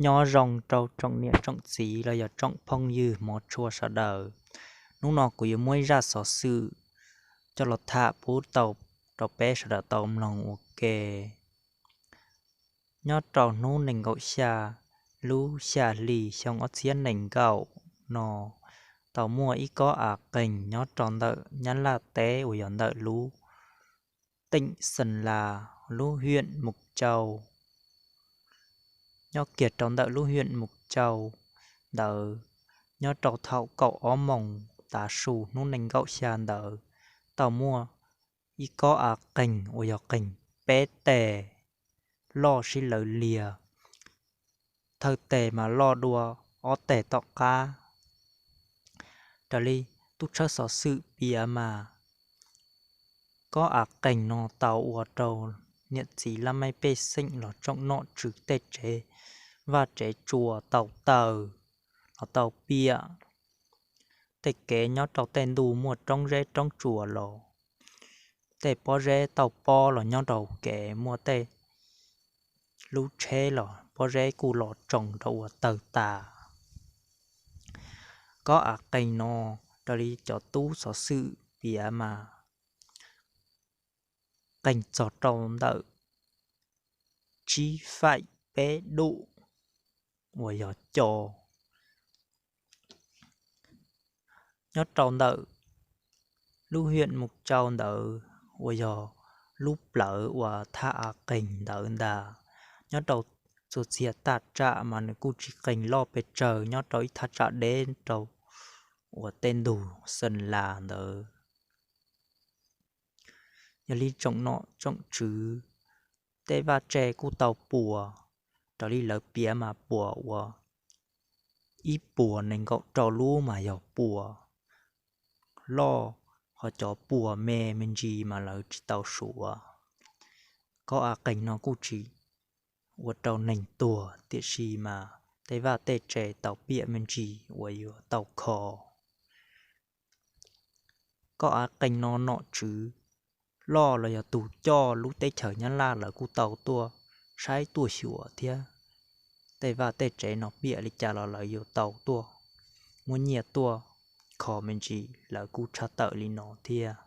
Nyob zoo rau tsoom niam tsoom txiv los yog tsoom phooj ywg hmov tshua sawv daws. Hnub no kuv yuav muab ib zaj xov xwm coj los tham pub tau rau peb sawv daws tau mloog ua ke. Nyob rau hnub nees nkaum xya lub xya hli xyoo ob txhiab nees nkaum no, tau muaj ib kob av qeeg nyob rau ntawm Nyab Laj teb uas yog ntawm lub teem Xeem Las, lub hiam Mus Cau. Nyob kiag rau ntawm lub hiam Mus Cau ntawd, nyob rau thaum kaum ob moos tav su hnub nees nkaum xya ntawd, tau muaj ib kob av qeeg uas yog qeeg peb teg loj sib lawv liag, thawj teg mas loj dua ob teg tom qab. Raws li tub tshawb xov xwm piav mas, kob av qeeg no tau ua rau niam txiv laj mej pej xeem los tsoom nom tswv tej tsev vaj tsev tsua tau tawg los tau piam. Tej kev nyob rau tej ntuj muaj roob zeb roob tsuas los tej pob zeb tau pob los nyob rau kev muaj tej lub tsheb los pob zeb kuj los tsoo rau ua tawg tas. Kob av qeeg no, raws li cov tub xov xwm piav mas, qeeg txog rau ntawm tsib faim peb dum uas yog co. Nyob rau ntawm lub hiam Mus Cau ntawd uas yog lub plawv uas thaj av qeeg ntawd ntag, nyob rau txhua txhia thaj tsam mas nws kuj tsis qeeg loj pes tsawg, nyob rau ib thaj tsam deb rau uas tej ntug Xeem Las ntawd. Yog li tsoom nom tsoom tswv tej vaj tse kuj tau puas, raws li lawv piav mas puas ua ib puas nees nkaum rau lub mas yog puas loj, ho cov puas me me ntsis mas lawv tsis tau suav. Kob av qeeg no kuj tsis ua rau neeg tuag, tiam sis mas tej vaj tej tse tau piam me ntsis uas yuav tau kho. Kob av qeeg no nom tswv loj los yog tus coj lub teb chaws Nyab Laj lawv kuj tau tuaj saib tuaj xyuas thiab. Tej vaj tej tsev no piam li cas los lawv yuav tau tuaj muab nyiaj tuaj kho me ntsis, lawv kuj tshaj tawm li no thiab.